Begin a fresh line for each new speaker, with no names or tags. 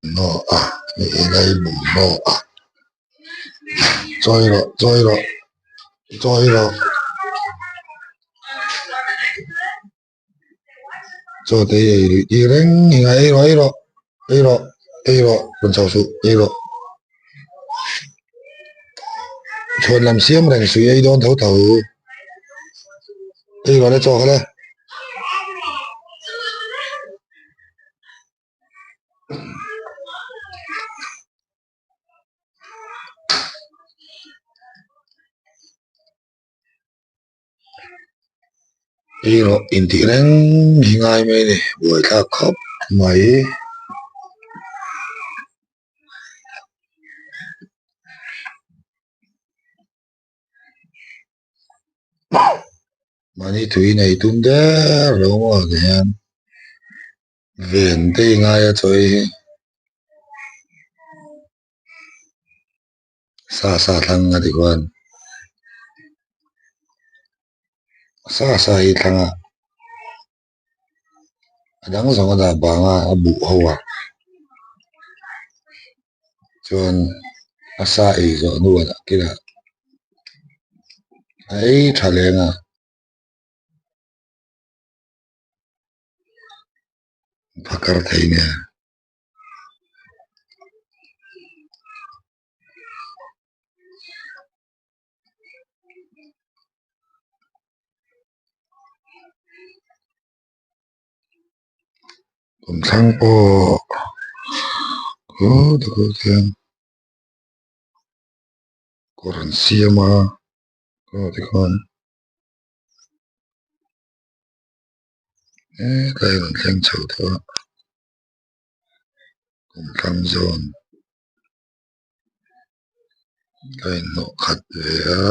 Hnaw a hei bawmhnaw a chawi rawh chawi rawh chawi rawh chaw te hi ei luih tir reng hi ngai ei rawh ei rawh ei rawh ei rawh rawn chho suh ei rawh chhuan lam siam reng suih ei dawn tho tho ei rawh le chaw kha le. Ei rawh intih reng hi ngai mai a ni buaithlak khawp mai. Mahni tui nei tum der lo maw tihian. Ven te i ngai a chaw hi sa sa thlang a ti khuan sa sa hi thlang a a dang zawng a dah bang a a buh ho a chuan a sa ei zawh hnuah kila a ei tha leng a. Phakar thei nia. Kawmthlang pawh khaw takah khian kawr an siam a aw tikhuan. Hetlai rawn thleng chho tawh a kawmthlang zawn a inhnawh khat ve a.